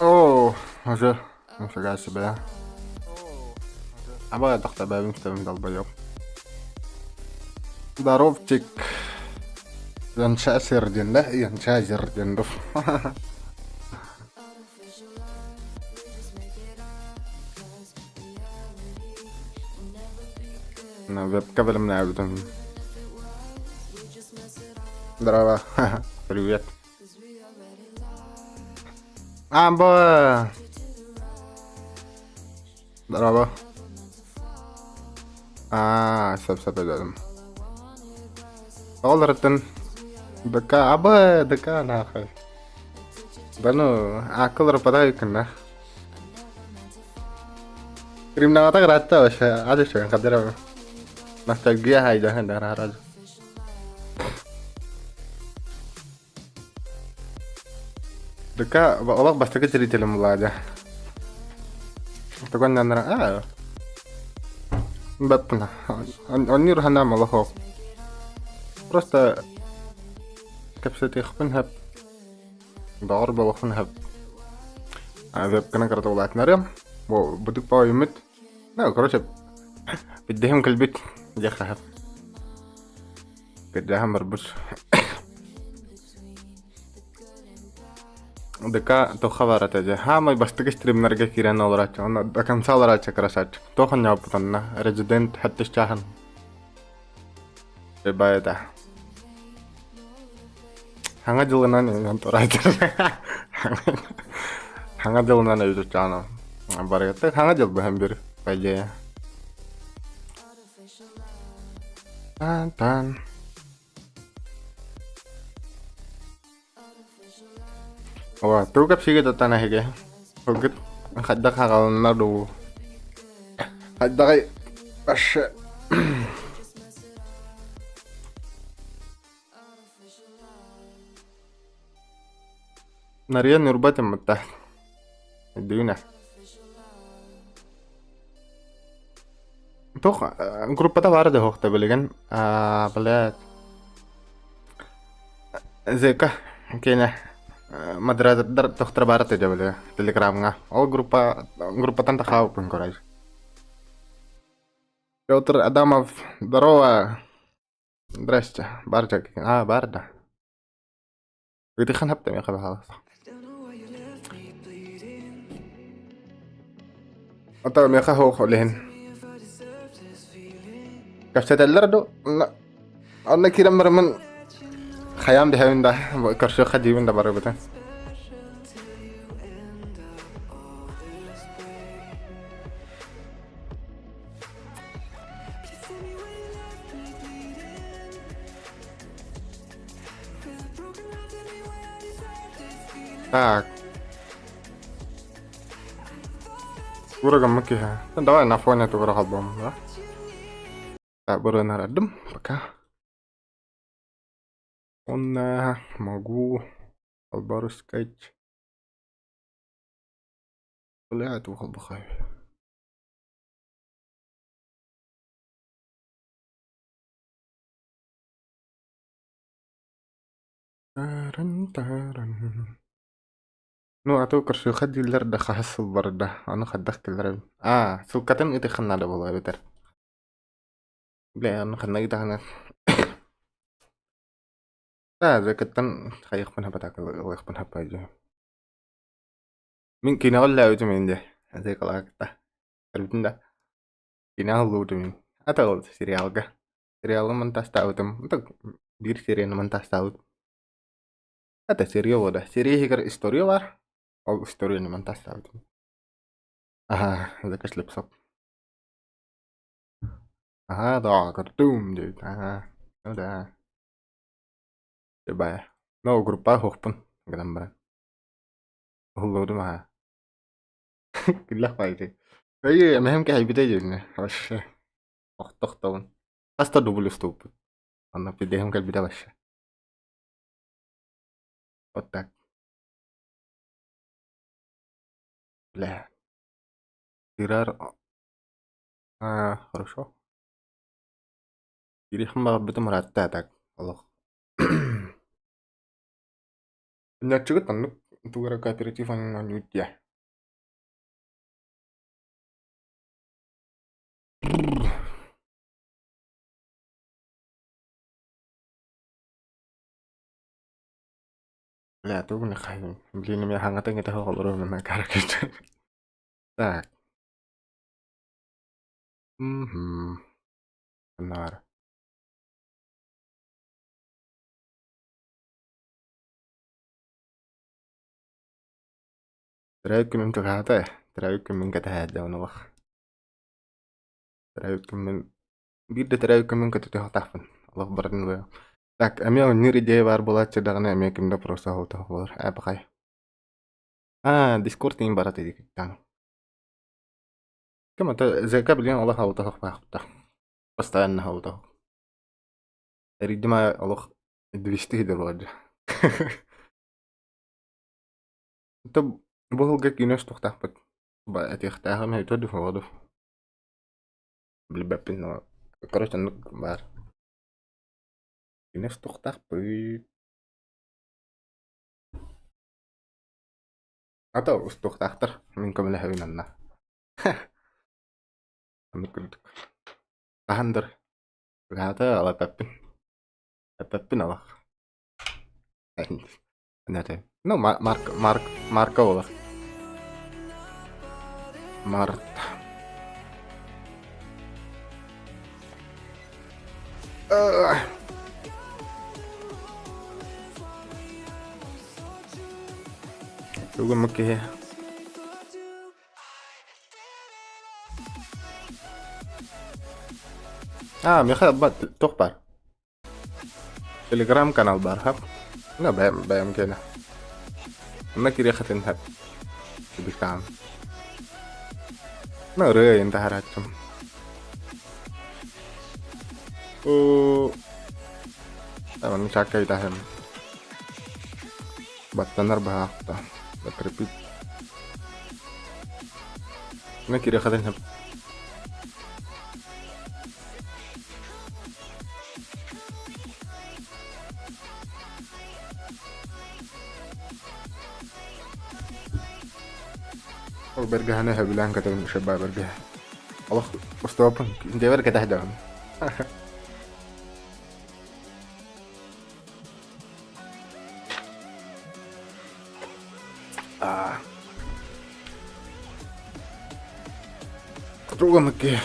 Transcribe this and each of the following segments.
Оо, уже нифига себе. Аба тохтобөбүн истэбин долбоёб. Здоровчик. Янча сердин да? Янча сердин дуф. Вебка бэлэмнээбитим. Здорово. Привет. Амба! Здорово. Аа, сөп-сөп өйдөөтүм. Оҕолоруттан ДК, аба, ДК нахуй. Да ну, акылар подарок на. Криминалата ыраатта вообще, адышын кадырабы. Ностальгия хайда да ДК олох бастакы зрителим Владя. Тогоннаннара аа баппына. Оннир ханаам олох Просто кэпсэтиэхпин сөп. Доҕор буолуохпун сөп. Вебканы кырата улаатынарым. Бу бутук баайыммыт. Ну, короче, биддэһим кэлбит диэххэ сөп. Кырдьаһан барбыт. ДК туохха баар этэ дьэ? Хаамай бастакы стримнэргэ киирэн олорооччу. Онно до конца олорооччу красавчик. Туох онньооппут онно? Резидент хэттис чааһын. Баайда. Хаҥа дьылынан эн турааччы. Хаҥа дьылынан өйдөтчаана. Барыгыттан хаҥа дьыл быһан бир, по идее. Тан-тан. Ова, тугу кэпсиигит оттон эһиги? Ылгыт хайдах хаҕаланна дуу? Хайдаҕый вообще Нарыйа Ньурба тыммытта. Өйдүүнэ. Туох группата баара да суох да билигин. Аа, блядь. ЗК киэнэ модератордар тохтор баара да били телеграмҥа. Ол группа группатан тахаабыппын көрөр. Петр Адамов, здорово. Здрасте. Бар А, бар да. Ыытыхан хаптам миэхэ баһаалыста. Ото миэхэ суох ол иһин. Кэпсэтэллэр ду онно киирэн бараммын хайаан биһэбин да көрсүөххэ диибин да барыбытын. Так. Урагаммыт киһи. Давай на фоне тугура халбам, да? Так, бырын арадым. Пока. Он могу албару сказать. Бля, это халбахай. Ну, а то көрсүөххэ дииллэр да хаһыс сыл барда, ону хайдах кэлэр эбит. Аа, ссылкатын ыытыаххын наада буолуо эбэтэр. Бля, ону ханна ыытаҕына Да, зэкэттэн хайыахпын хапатаак ылыахпын хаппай дии. Мин киинэҕэ үлэлээбитим ин дии. Зэкалаакта. Көрбүтүн да. Киинэҕэ ыллыбытым ин. Ата ол сериалга. Сериалы монтажтаабытым. Биир серияны монтажтаабытым. Это серия да. Серия иһигэр история бар. Ол историяны монтажтаабытым. Аха, закашлепсоп. Аха, да, көрдүм диэбит. Аха. Ну да. Бая. Но группа суохпун гынан баран. Уһуллубутум аһа. Күллэх баайды. Өй, эмэһэм кэһэйбитэ дьиҥэ. Вообще. Охтохтобун. Хас да дубль устубуппут. Онно пидэһим кэлбитэ вообще. Вот так. Бля. Тырар а, хорошо. Кириэхпин баҕарбытым ыраатта а так олох. Ньаччыгыт оннук тугу эрэ кооператив оонньуур диэ. Бля, тугу нахайым. Блин, у меня хаҥата иҥэтэ оҕолору мына короче. Так. Мгм. Наар. Төрөөбүт күнүм чугаһаата ээ. Төрөөбүт күммүн кэтэһээдэ онуох. Төрөөбүт күммүн биир да төрөөбүт күммүн көтүтүөхтаахпын. Олох барытын быа. Так, эмиэ оонньуур идея баар буолааччы даҕаны эмиэ ким да просто оһолтох буолар. Ээ, пахай. Аа, Discord иин барат идикиттаан. Ким ата ЗК билигин олох аутоһох баахпыта. Постоянно аутоһох. Эрийдим аайы олох двести иһидэ буолар. То бу сылга киинэ устуохтаахпыт. Этиэхтээҕим өйтө дуу, Билбэппин, но короче оннук баар. Киинэ устуохтаахпыт. Ата устуохтаахтар. Мин көмөлөһөбүн онно. Оннук курдук. Хаһан дыр Быһаата алаппаппын. Эппэппин олох. Нете. Ну, Марк, Марк, Марка буолар. Март. Бүгүн киһи А, миэхэ туох баар? Телеграм-канал баар, хап. Ну, бэйэм, бэйэм киэнэ. Онно кириэхэтин хап. Тибикаан. Ну, ырыа ыйын таһарааччым. Уу, манна чаакка ыйдаһым. Баттанар быһаахта. Закрепить. Мин кириэхэтин хап. Ол бэргэһэни сөбүлээн кэтэбин шеба бэргэһэ. Олох устуоппун дьиэбэр кэтэ сылдьабын. Аа. Тугунуки.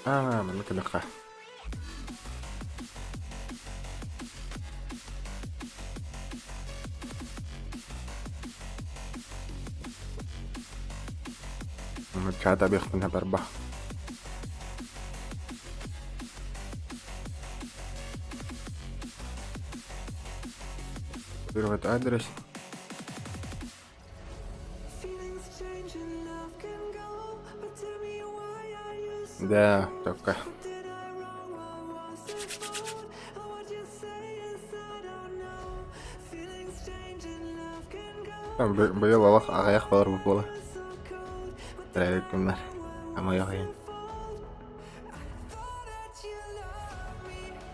Аа, манна кэлэххэ. Чаата биэхпин барба. Копировать адрес. Да, только. Быйыл олох аҕыйах буолар буола. Төрөөбүт күммэр. Амайах иһин.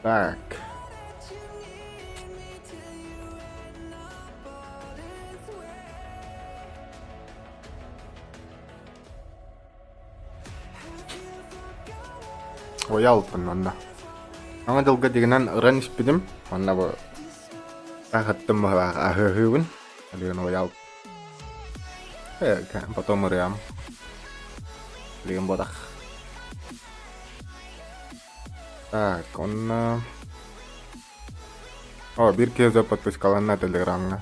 Так. Уйалпын онно. Саҥа дьылга дигинэн ыран испитим. Онно бу аһыттым быһылаах аһыаһыыбын. Билигин уйал. Потом ырыам. Билигин буотах. Так, онно... О, биир киһи подпискаланна телеграмҥа.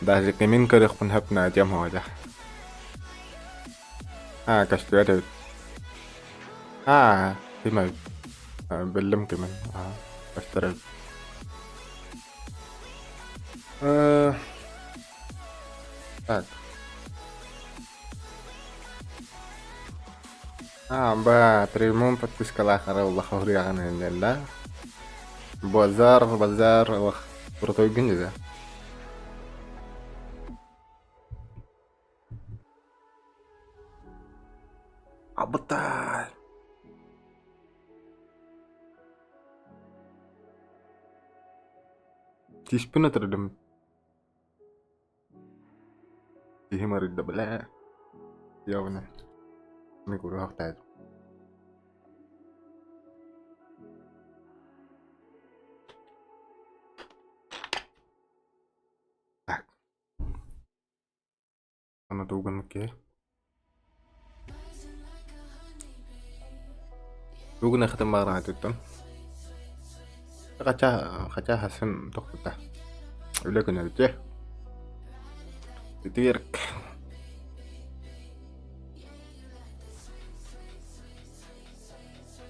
Даже кимин көрүөхпүн сөп наадьам оҕо. Аа, көстүбэт эбит. Аа, ким эбит? Биллим кимин. Аа, көстөр эбит. Э, так. Аа, ба, премиум подпискалаах ара улахан хуруйаҕын да. Базар, базар, олох крутой да. Абытай. Тииспин ытырдым. Киһим арыйда бля. Явно. Мин куруһахтаатым. Так. Аны тугун киһи. Тугун эхтэн баҕараатыттан. Хотя, хотя хасын тохпута. Үлэ күнэбитэ. Четверг.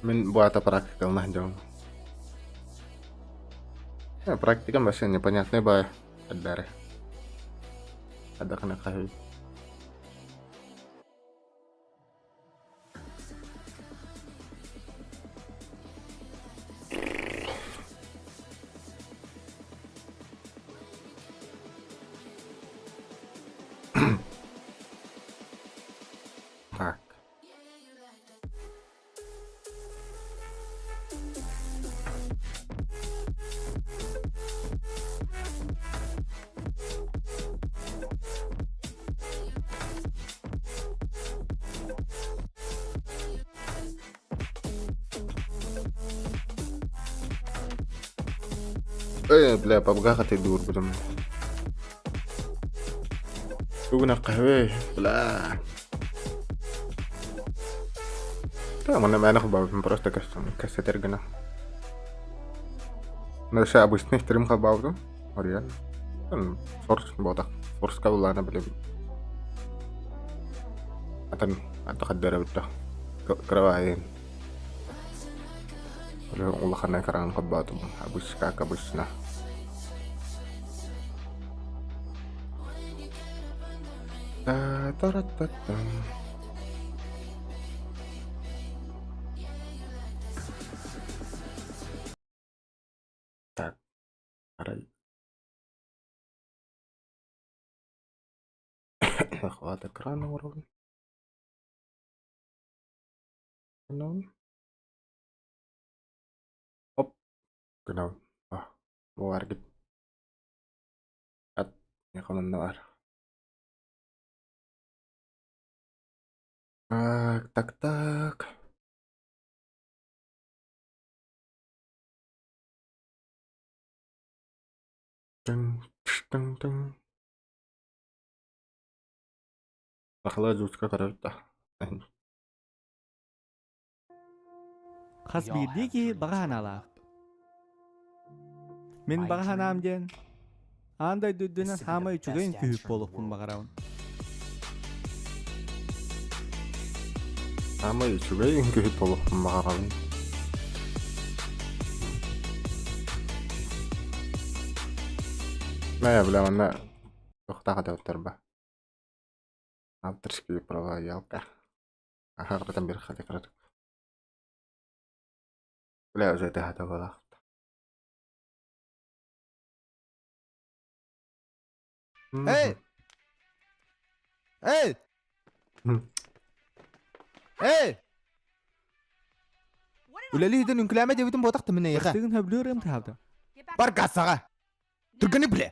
Мин бу аата практикалана сылдьабын. Практикам вообще непонятный баай. Элбэри. Хайдах хаһыы. Так. Э, бля, пабгаха ты дуурбутум. Бүгүн қаһве, бля. Да, манна мээнэ холбообутум, просто кэссэтэр гына. Дальше обычный стрим холбообутум. Ориан. Форс буолбатах. Форска буллаана билим. Атын атахаддарабытта. Кроваайын. Улахан экран холбоотум. Обычно, как обычно. Та-та-ра-та-та. Так, арай. Захват экрана уровень. Оп, гынабын. Бу аргит. Ат, бар. Так, так, так. Тыҥ, тыҥ, тыҥ. Сахалыы жутко көрөр да. Хас биирдии киһи баҕа санаалаах. Мин баҕа санаам диэн аан дойду үрдүнэн саамай үчүгэй үҥкүүһүт буолуохпун баҕарабын. Саамай үчүгэй үҥкүүһүт буолуохпун баҕарабын. Мэ, бля, манна туохтаах этэ ба. Авторские права ялка. Аһарбатан бир хаты кыратык. Бля, уже это была. Эй! Эй! Эй! Үлэлии үҥкүлээмэ диэбитим буотах мин эйиэхэ. Тыгын хөблүүр ымтаабыта. Бар кассаҕа. Түргэни билэ.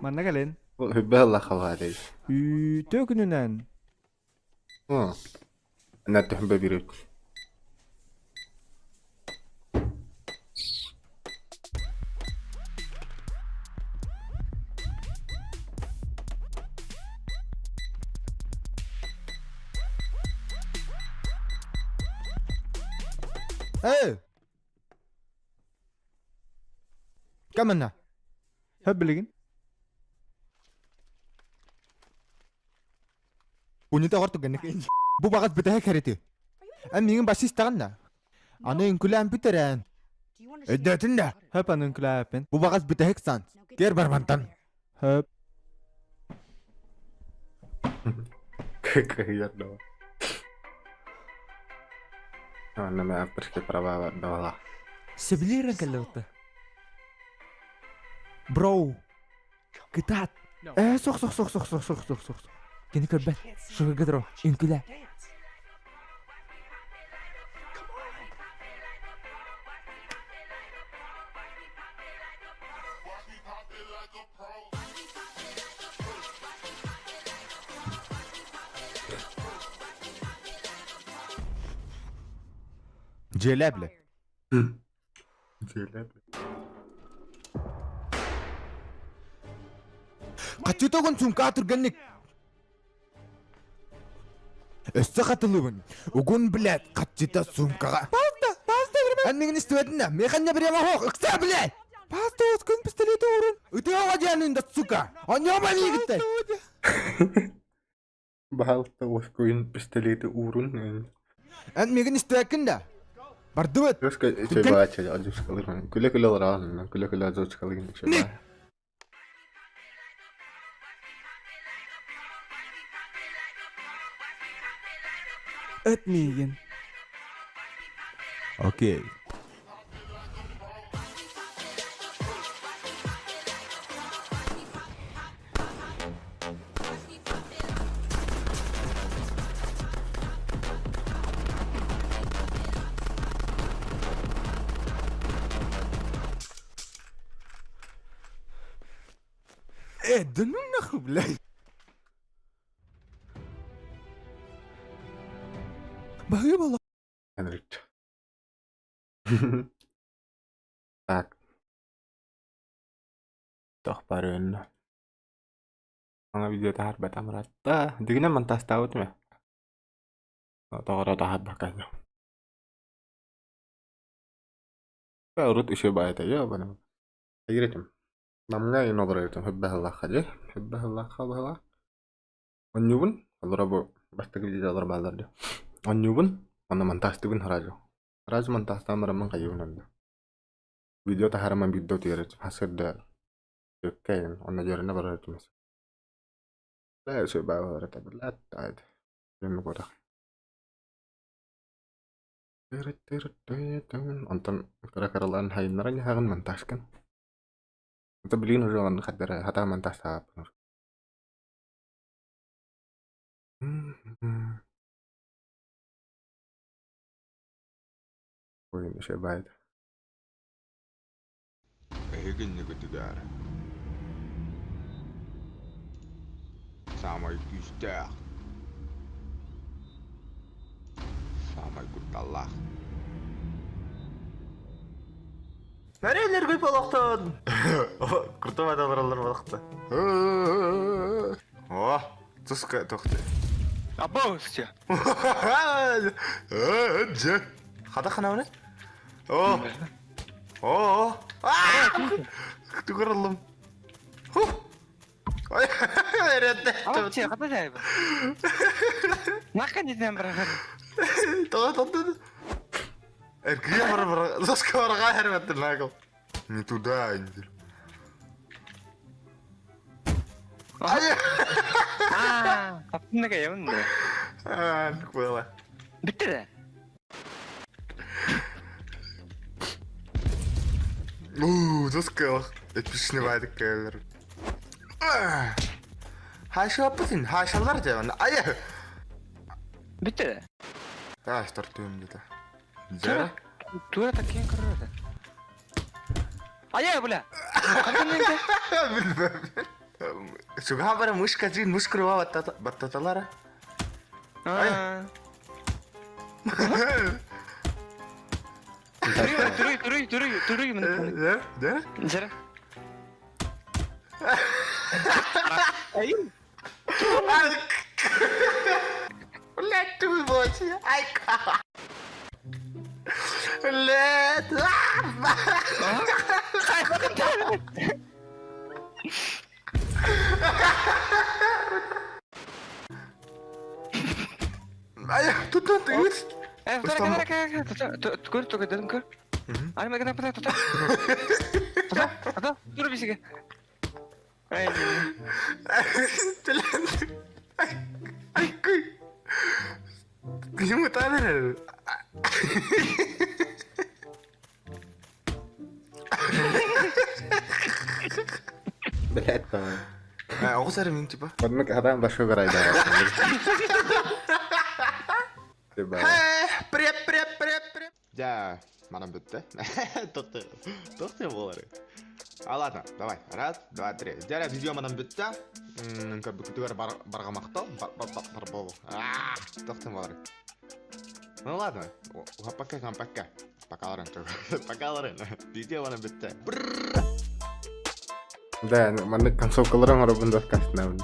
Манна кэлин. Хүббэ хаваадей. Үтө күнүнэн. Ана түһүмбэ бирип. Эй! Кэмэнэ. Хөп билигин. Унитэ оҕор түгэнник Бу баҕас бүтэһик хэрити. Эн миигин басистаҕын да? Аны үҥкүлээн бүтэрэн. Өйдөөтүн да? Хөп аны үҥкүлээппин. Бу баҕас бүтэһик сан. Кэр бар мантан. Хөп. Кыһыйар да. Онно мен авторский права бар давала. Сөбүлүүрэн кэллэбитэ. Броу. Кытаат. Э, сох сох сох сох сох сох сох сох. Кини көрбөт. Шугырга тур. Үҥкүлэ. Дьиэлээ бile. Дьиэлээ. Хаччытогун сумка түргэнник. Өссө хатылыбын. Угун блядь, хаччыта сумкаҕа. Паста, паста Эн миигин истибэтин да, миэхэннэ бириэмэ суох, ыксаа, блядь! Паста өскүн пистолеты уурун. Ытыаҕа диэнин да, сука! Онньома миигиттэн! Баһаалыста уоскуйун пистолеты уурун. Эн миигин истибэккин да? Бардыбыт! Өскө чөбаача одьускалыгын. Күлэ-күлэ олороон, күлэ-күлэ одьускалыгын чөбаа. Ыт миигин. Окей. Э, да ну нахуй, блядь. Баһыы буолла. Henrik. Так. Тох барыын. Аңа видео таһаарбатам ыраатта. Дигинэн монтажтаабытым ээ. Тоҕоро таһаарбакка. Урут үчүгэй баайыта дьэ Айгыр этим. Намҥа иһин олорор этим Хөббэһэллэххэ дьэ. Хөббэһэллэххэ быһалаах. Онньуубун, олоро бу бастакы видеолар бааллар дии. Онньуубун, онно монтажтыыбын сразу. Сразу монтажтаан бараммын хайыыбын онно. Видео таһаарыман биирдэ утуйар этим. Сарсыарда сөпкө айан, онно дьөрүнэ барар этим. Бля, үчүгэй баайы буолар этэ. Бля, дьонну куотах. Онтон кыра-кыралаан хайыннаран иһэҕин монтажкын. Это билигин уже онно хардара хатаа монтажтаабаппын. Ой, ошибает. Эһиги иннигитигэр саамай күүстээх, саамай кутталлаах Нэрэлэргүй болохтон. Куртума даларалар болохто. О, туска тохты. Абаусча. Дьэ. Хата ханабыны? О. О. Тугураллым. Ой, Че, хата жайбы. Нака не брахар. Тоҕо Эргийэ бар заска барҕаа хэрмэттин наакыл. Не туда, не Аа, таптынныга явын да. Аа, было. Бүттэ да. Уу, заска эпичный байдык кэлэр. Хаашаппытын, хаашалар дьэвэн. Ая. Бүттэ да. Аа, тортуйум деді. Дьэ. Тура таккен көрөр. Ая, бля. Сугаха бара мышка жин мышкырыва баттаталара. Аа. Туруй, туруй, туруй, туруй, туруй. Да? Да? Жара. Блядь, ты вот. Ай, Блядь. Тут ыт. Көр, көр, көр. Блять, Оҕус эрэ мин типа. Оннук адаан башка гарайдаах. Привет, привет, привет, привет. Дьэ, манан бүттэ. Тохты буолары. А ладно, давай. Раз, два, три. Дьэ, видео манан бүттэ. Көрбүккүтүгэр барҕа махтал. Тохты буолары. Ну ладно, пока, пока. Пока, Пока, Видео манан бүттэ. Да, маннык концовкалары оҥоробун подкастнабын.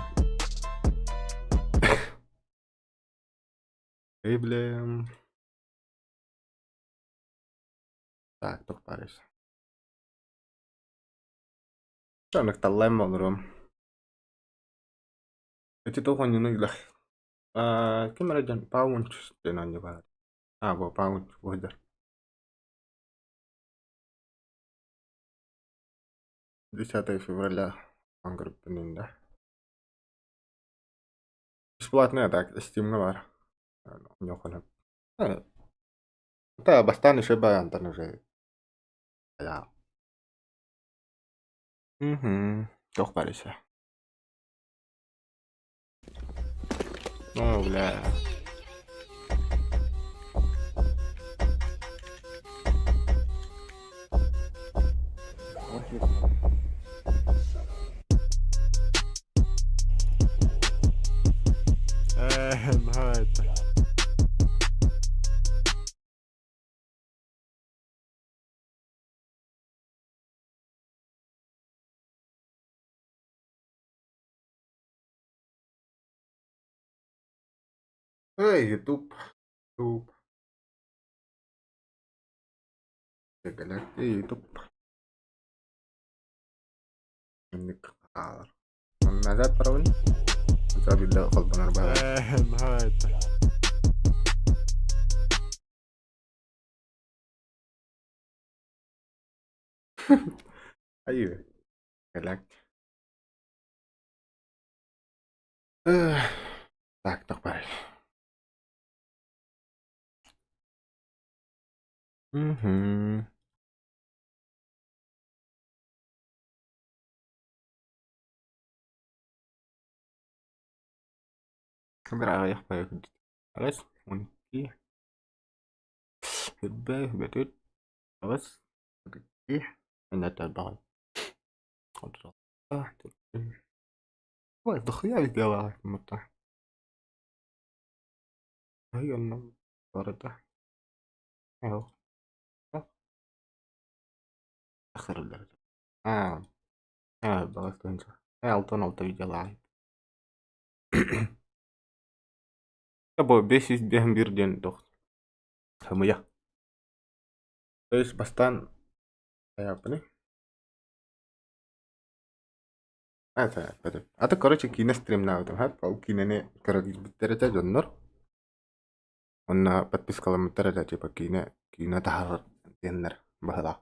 Эй, блин. Так, туох баарый. Оннук таллайм олоруом. Ити туох оонньууну илэх. Ким эрэ дьон Паунч диэн оонньуу баар. А, бу Паунч буһдар. 10 февраля оҥорбутун да. Бесплатный так, Steam'ҥа баар. Оонньуоххун сөп. Это бастаан еще баар уже. Я. Угу. Туох баар еще? О, бля. Наһаа Эй, YouTube. YouTube. YouTube. Маннык хаалар. Назад барабын. Забилда холбонор баар. Наһаа Айыы. Кэлэк. Так, туох баарый? Мгм. Аҕыйах Аҕыс, 12, 24, аҕыс, 32, ынатарбаҕын. Ой, дохуя сделала мута. Ай, онно барыта. Оо. Ахырыллар. Аа. Аа, баластынча. Алтан алта видеолаах. Бу 551 диэн туох сымыйа. То есть бастаан хайааппыный? Это, это. А то, короче, киинэ стримнаабытым, ха, ол киинэни көрө киирбиттэр этэ дьоннор. Онно подпискаламмыттар этэ, типа киинэ, киинэ таһаар диэннэр быһыылаах.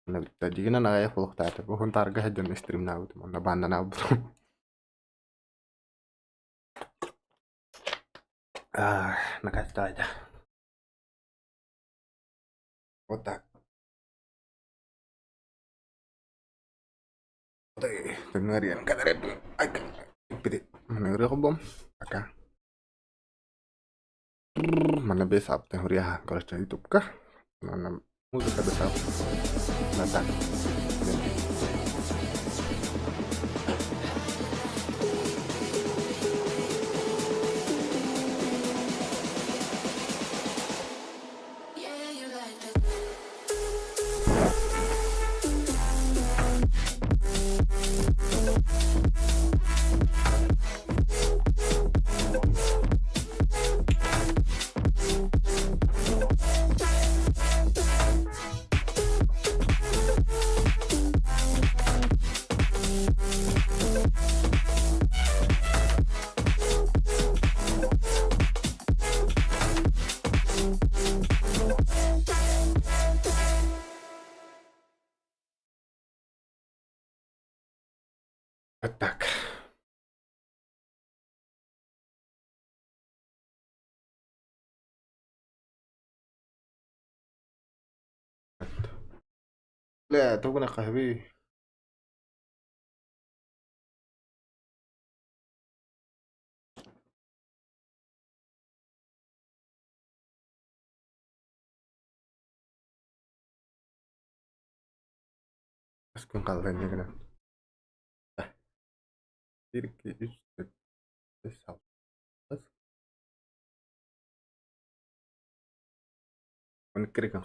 Онно бүттэ. Дьиҥинэн аҕыйах буолуохтаах. Бу Һунтаарга сылдьан стримнаабытым, онно бааннанаабытым. А, наконец-то. Вот так. Тыҥырыан Пока. Mana бэс ааптан хуруйа короче ютубка. Манна музыка бэс аап. На так. Вот так. لا توقنا قهوي Askın kaldı ne 1, 2, 3, 4, 5, 6. 12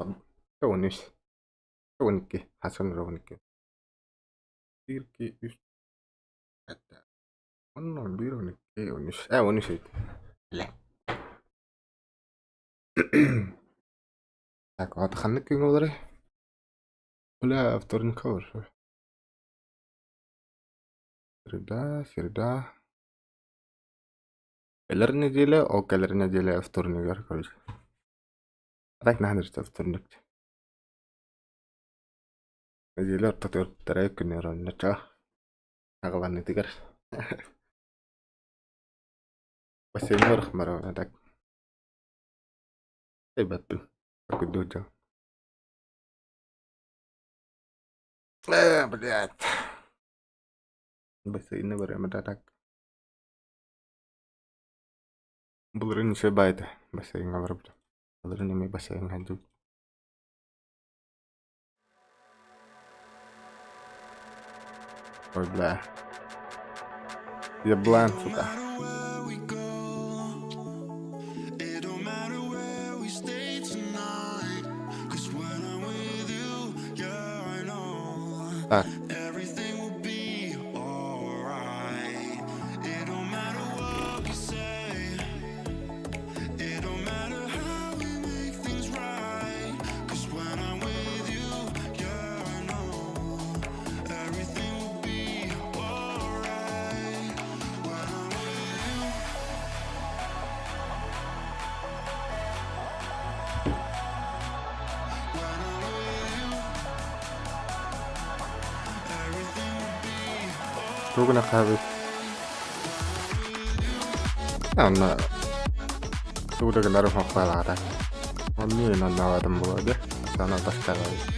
13, 12 хасан 12. 1, 2, 3, 4, 11, 12, 13. 13 Лэ. Так, вот ханнык күн олорой? Бля, вторник бар. Среда, среда. Кэлэр неделя, ол кэлэр неделя вторнигар, короче. А так наһаа вторник. Неделя ортотугар төрөөк күнүгэр онно чоо аҕаланыытыгар. Бассейн барах так. Эбэппин. Кудууча. Э, блядь. Бассейны барыам так. Былырыын үчүгэй баайда бассейҥҥа барбытым. Былырыын эмиэ бассейҥҥа сылдьыбытым. Ой, бля. Еблан, сука. Так. Тугу гынаххаабыт? Онно тугу да гынарым хоххуолаата. Оннуун оннообатым буолуо дии. Сана тастаабыт.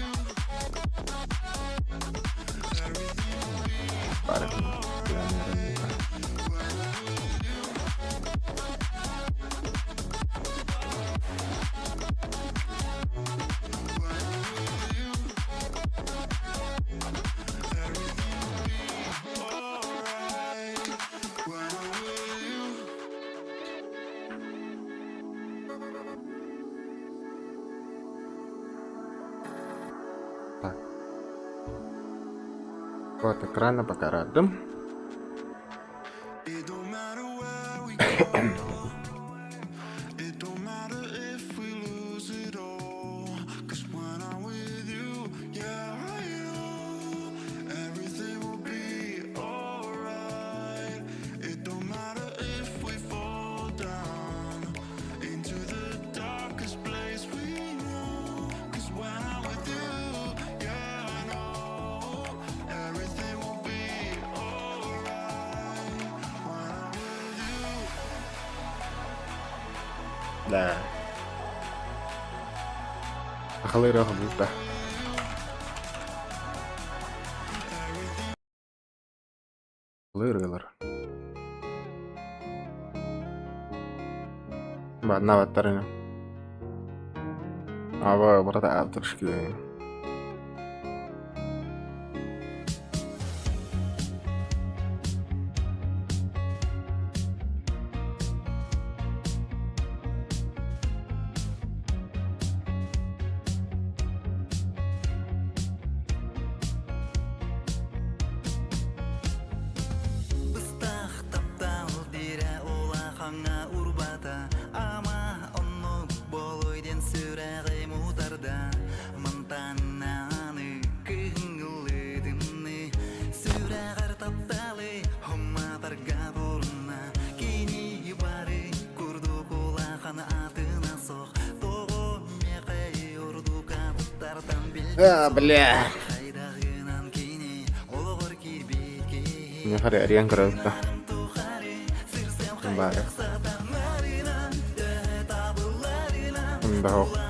Так. Вот экрана пока радым. Да. Сахалыы ырыа булта. Сахалыы ырыалар. Бааннаабаттар ини. Аба барыта авторские. Быстах таптал дирэ улахаҥҥа урбата Ама оннук болуй диэн сүрэҕим утарда Мантан аны кыһыҥҥылыытымны Сүрэҕэр тапталы уматарга бурунна Кини бары курдук улахан атына суох Тоҕо миэхэ ордук атыттартан билбит А, бля. Хайдаҕынан кини олоҕор киирбит киһи Миэхэ эрэ эрийэн көрөбүт да. Баара. Онда суох.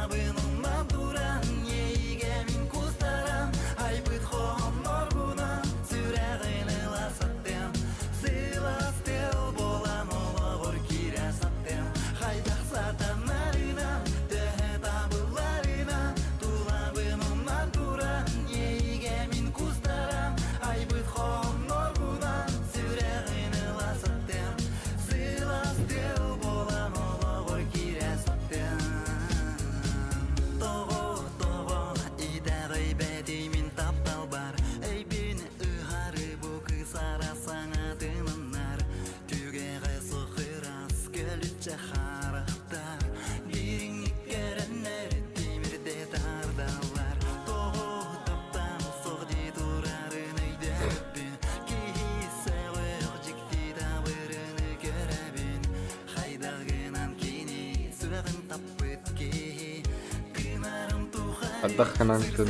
Ардах гынан син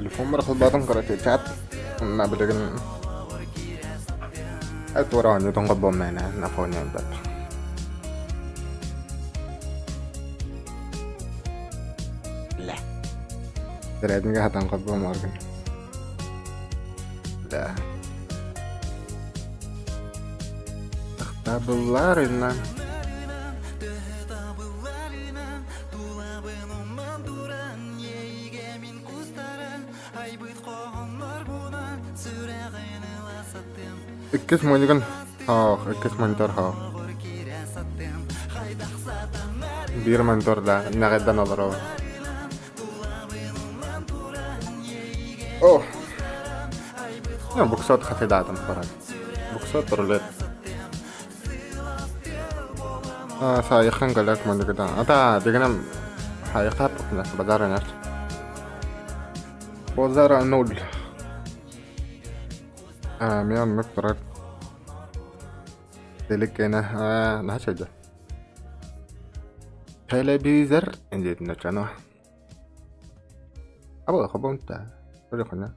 Телефоммар холбоотум короче чат уонна билигин туора оонньуутун холбуом мээнэ на фоне ылбат. Бля. Тэрээдингэ хатан холбуом орган. Да. Тахтабылларына. Иккис мунньугун хоох, иккис монитор хоох. Биир монитор да, нэҕэйдэн олоробун. О! Буксот хатыдаатым баран. Буксот рулет. Саайыхан кэлэк муннугута. Ата дигинем хайыха пукна базар Базара ноль. А, мен оннук турар. Телеккэнэ наһаа чөлдө. Телевизор диэтинэ чано. Аба хобонта. Көрөхөнө.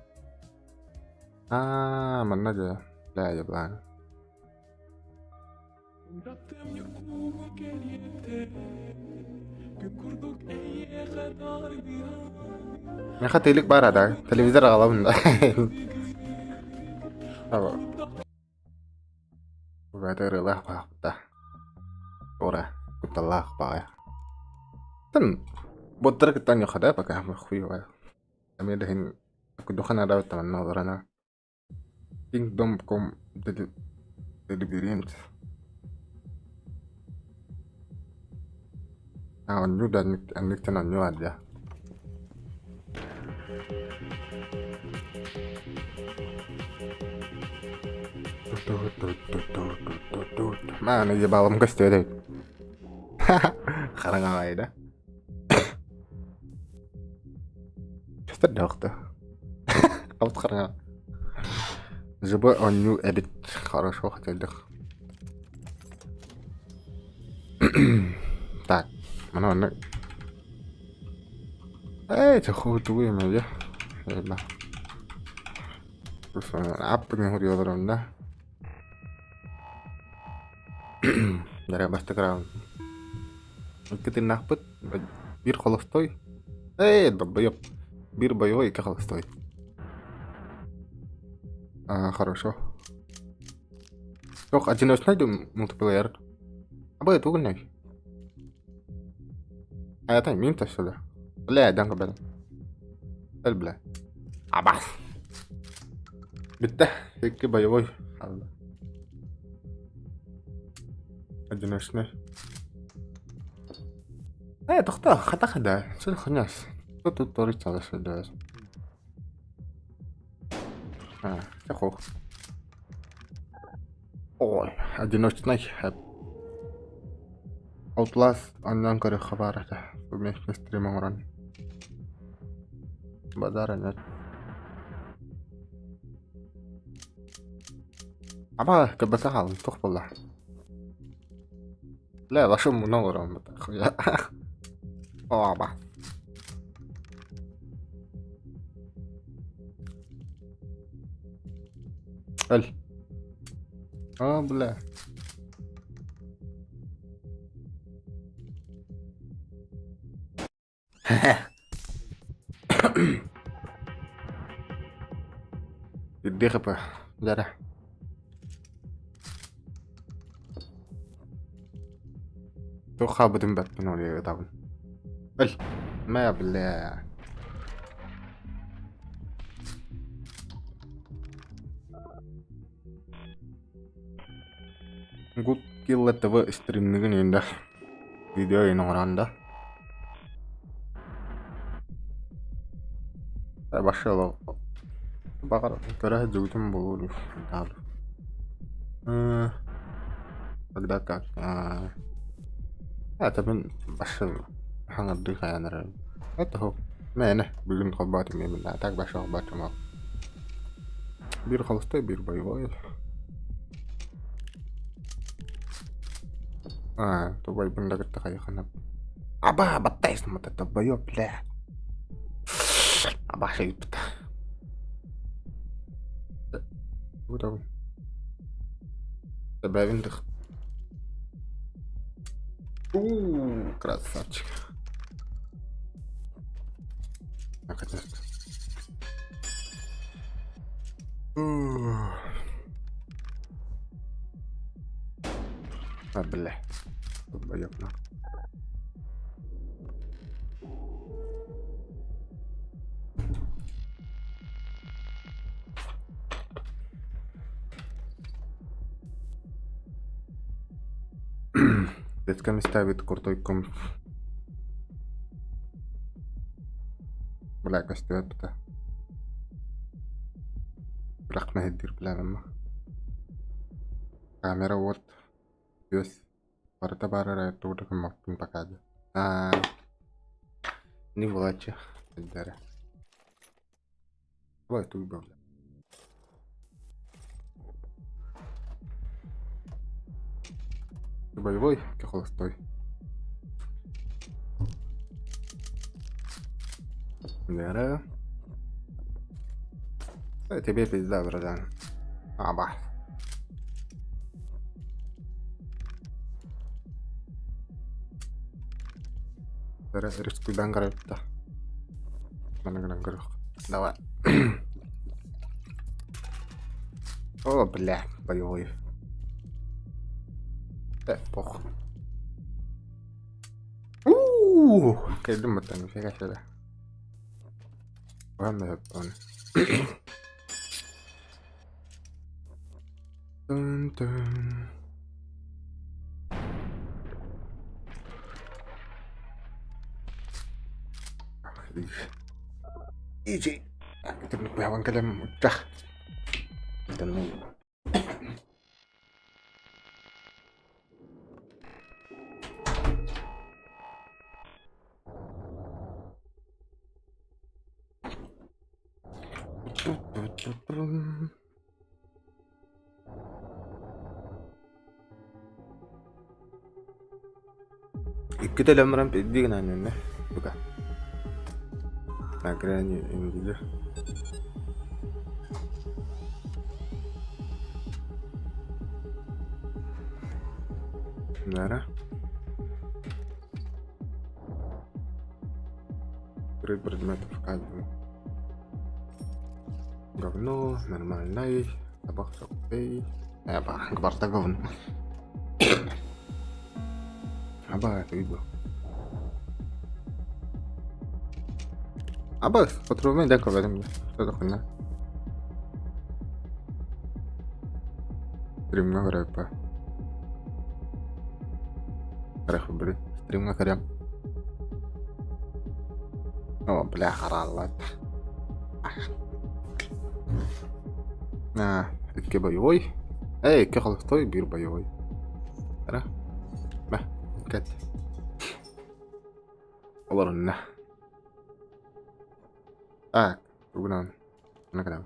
Аа, манна дьэ. Лээ дьэ Миэхэ тыылык баар да, телевизор аҕалабын да. Бэйэтэ ырыалаах баҕайыта. Ура, кутталлаах баҕайы. Тын боттары кытта оонньуохха да пока хуй Эмиэ да иһин кудухан араабыт манна олорон Kingdom Come Deliverance Оонньуу да инниктэн оонньуу аадьа Мааны ебалым көстүбэт эбит Хараҥа аҕай да Көстөр да охто Алт хараҥа Жыбы оонньуу эбит хорошо хотелдых Так, маны онно Эй, тугу эмэ дьэ Аппын хуруйалар да Дара бастакы раунд. Икки тыыннаахпыт, биир холостой. Эй, долбоеб. Биир боевой, икки холостой. А, хорошо. Ох, одиночный мультиплеер. Абы тугунай. А это минта сюда. Бля, данка бля. Бля. Абас. Бүттэ. Икки боевой. Одиночный. Э, тохтоо, хата хада. Сүр ханас. Тут тут торицала сюда. А, тахох. Ой, одиночнай Outlast аннан көрүөххэ баар этэ. Совместный стрим оҥорон. Базара нет. Аба, көрбөтө хаалым, туох буолла? Бля, вашу муна олорон хуя. О, аба. Өл. А, бля. Ирдиэх эпэ. Дьэрэ. Туох хаалбытын бэппин ол ытабын. Өл. Мэ, бля. Good Killer TV стримнигин инде видео ин оҥорон да Башала баҕар көрө сылдьыбытым буолуо дуу Когда как Это мин башыл хаҥардыы хайаан эрэр Это мээнэ бүгүн холбоотум именно а так баша холбоотум Биир холостой, биир боевой. А, тубайбын да кытта хайыхана. Аба, баттайсың мата тобойо, бля. Аба шайыппыта. Бу Добавим дых. У, красавчик. Наконец-то. А, бля. Долбоёб, нахуй. Детсками ставит крутой комп. Бля, көстүбэт быта. Бырах мэһэйдиир билэбин Камера уот, күөс барыта баар эрэ тугу да гыммаппын пока да. Аа, не буолааччы эрдэрэ. Давай тугу бля. Боевой, холостой. Вера. Тебе пизда, братан. Аба. Вера, рискуйдан карайбыта. Маны гынан көрүөх. Давай. О, бля, боевой. Пох. Уу, кэллим баттан, нифига себе. Ладно, он. Тын-тын. Иди. Түнүк кэлэм учах. Иккитэ өлөн баран пиздии гынан иннэ бука. На грани индиги. Нара. Три предмета в каждом. Говно, нормальный, табах окей. Эба, барта говно. Аба, это видно. Аба, патрульный дека ведем. Что за хуйня? Стримҥа көрөппө. Көрөх Стримҥа көрөм. О, бля, хараллат. На, икки боевой. Эй, икки холостой, биир боевой. Ара. Мэ, кэт. Олорунна. Так, тугунан. Ана кэлэм.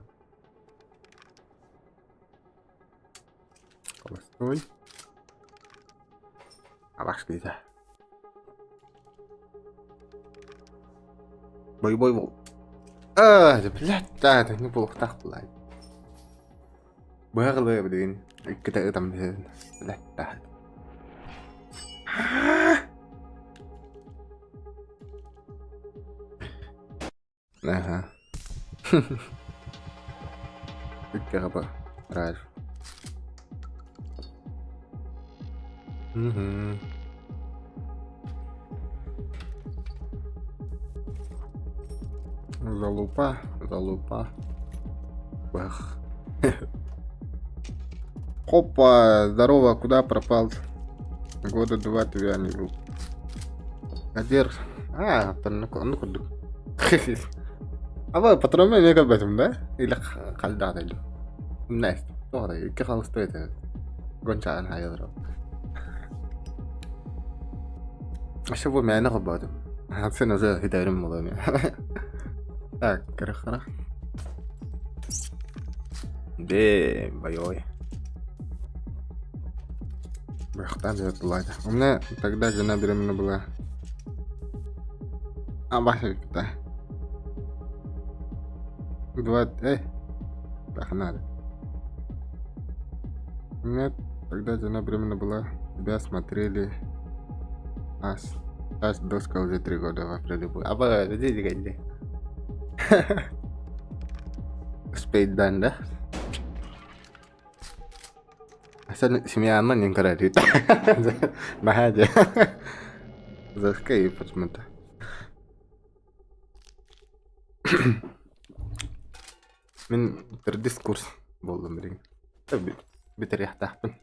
Холостой. Абаш киһитэ. Боевой бол. А, блядь, да, это не буолуохтаах былай. Быһа билигин иккитэ ытам блядь, да. Ага. Иккигэ Раш. Угу. Залупа, залупа. Бах. Хопа, здорово, куда пропал? Года два тебя не был. Адер. А, ну курдук. Аба, патроны эмиэ көрбөтүм да? Или хальдаата дуу. Умна Тоҕо икки холостой этэ. Гончаан хайалар. Вообще бу мээнэ холбоотум. Сен уже хитэрим буолуо Так, кырах Де, боевой. Быхтан была. У меня тогда жена беременна была. А, баша да. Два, эй, так надо. У меня тогда жена беременна была. Тебя смотрели. Ас. Ас доска уже 3 года в апреле будет. А, иди, иди. Успеет да? Асан семьянан yang kredit. Наһаа За почему-то. Мин төрдүс курс буоллум билигин. Бүтэриэхтээхпин.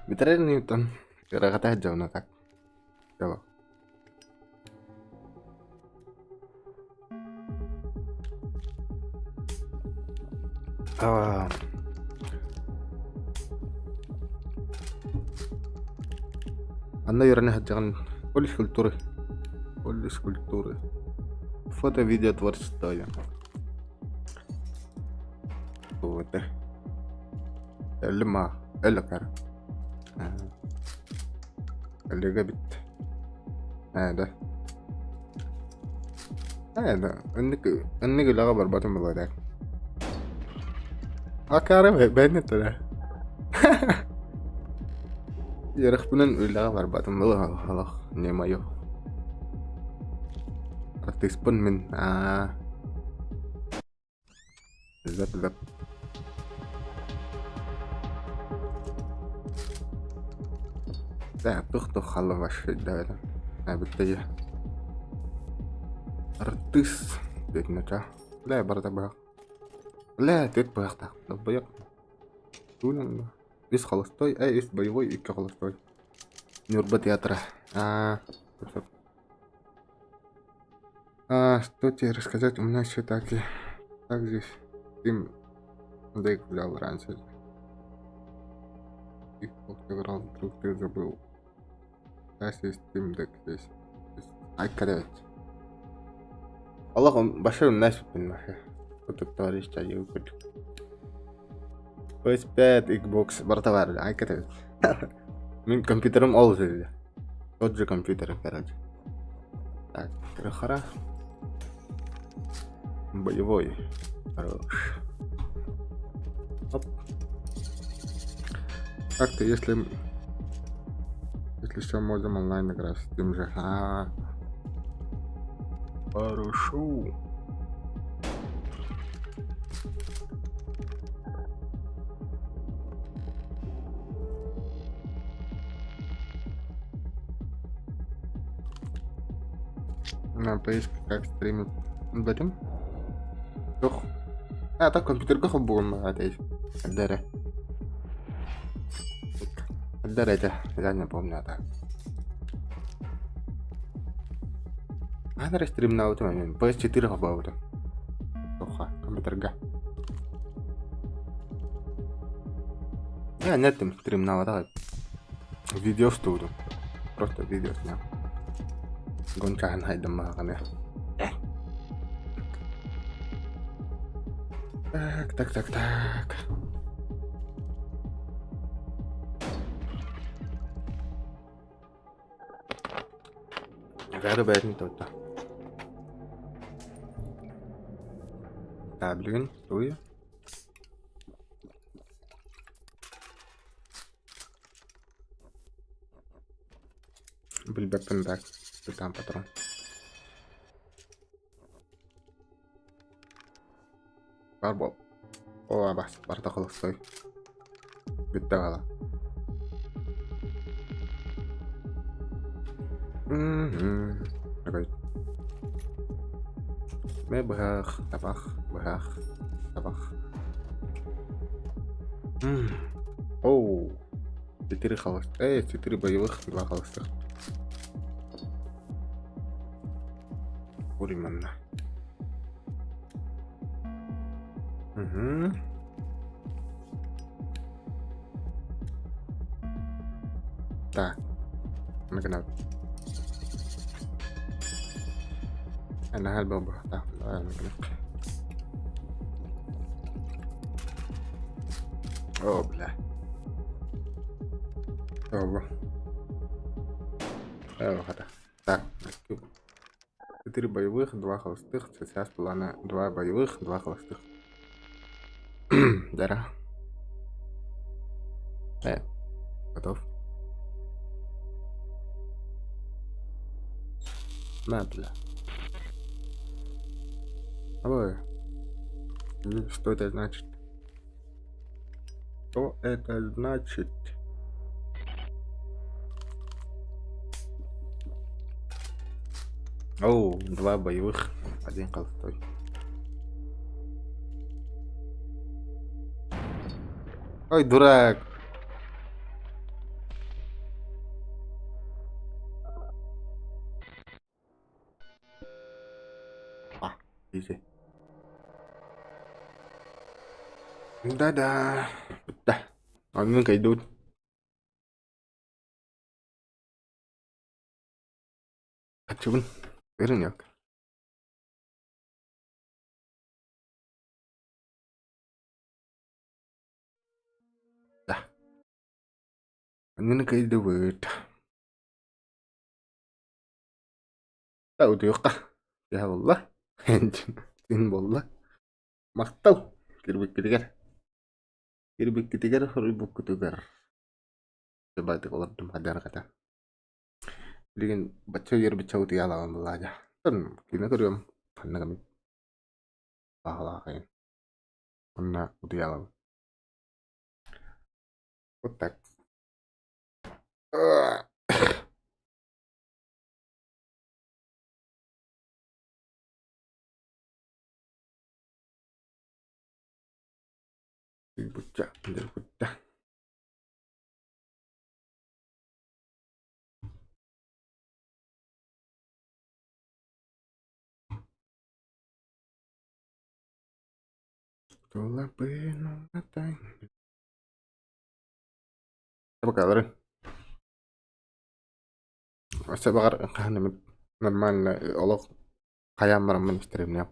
Бүтэрэр Ньютон. Ыраҕата дьоно так. Чего? А, Анна үөрэнэ сылдьаҕын колледж культуры. Колледж культуры. Фото видео творчество диэн. Вот. Өллүм аа. Өлөкөр. Өлүгэ бит. Ээ да. Ээ да. Инник инник үлэҕэ барбатым буолуо Акаары бэйэни турар. Үөрэхпинэн үлэҕэ барбатым олох не мое. Артыыспын мин аа Зап зап. Да, тух-тух халла вообще да это. А бүттэ Артыыс диэтинэ Бля барыта быһах. Бля түөрт быһахтаах. Долбоёб. Туунан үс холостой, эй үс боевой, икки холостой. Ньурба театра. А, а, что тебе рассказать? У меня еще так и так здесь. Ты да гулял раньше. Их играл, вдруг ты забыл. Сейчас есть Steam Deck здесь. Ай, короче. Олох большой наспин вообще. Вот товарищ курдук. PS5, Xbox барыта баар. Ай, короче. Мин компьютерым ол жерде. Тот же компьютер, короче. Так, хара. Боевой. Хорош. Оп. Так-то, если что, можем онлайн играть с тем же. А, хорошо. На поиск как стримить. Бэтим? Тух. А, так компьютерга холбугум атай. Дәрэ. Дәрэ это, я не помню, а так. Аана стримнаабытым эмиэ PS4 холбообутум. Туохха, компьютерга. Нет, стримнавата. Видео студию. Просто видео снял. Гончахан хайдаммаҕаны. Так, так, так, так. Бары бэйэтин тутта. Так, билигин тугуй? Билбэппин так, там патрон. Бар буол. О, бас, барыта холостой. Бүттэ хаала. Мм. Такой. Мэ быһах, табах, быһах, табах. М. Оу. Четыре холостых. Эй, четыре боевых, два холостых. Уриманна. Угу. Так. Magana. أنا هالبابا О, бля. О, хата. Так, 4 боевых, 2 холостых, сейчас плана 2 боевых, 2 холостых. Дара. Готов. На, бля. Ой. Что это значит? Что это значит? Оу, два боевых, один холостой. Ой, дурак. А, изи. Да-да. Да. Оннук идут. Хачыбын. Ырынек. Да. Оннук идут. Утуйуохха. Дьэ буолла. Син буолла. Махтал кирбиккитигэр. Кирбиккитигэр хоруйбуккутугар. Баатык олордум хадаарҕата. Билигин бачча үөрбүччэ утуйаалаҕын буллаадьа. Киинэ көрүөм ханна гаммыт баҕалаахайын. Онно утуйаалабын. Вот так. Бучча, бучча. Бакалары. Өссө баҕар хаһан эмит нормально олох хайаан бараммын истэримниэм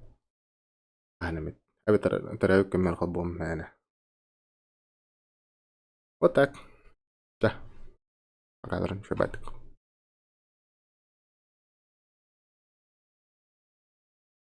хаһан эмит эбэтэр төрөөбүт күммэр холбуом мээнэ. Вот так. Чэ, бакаларын үчүгэйдик.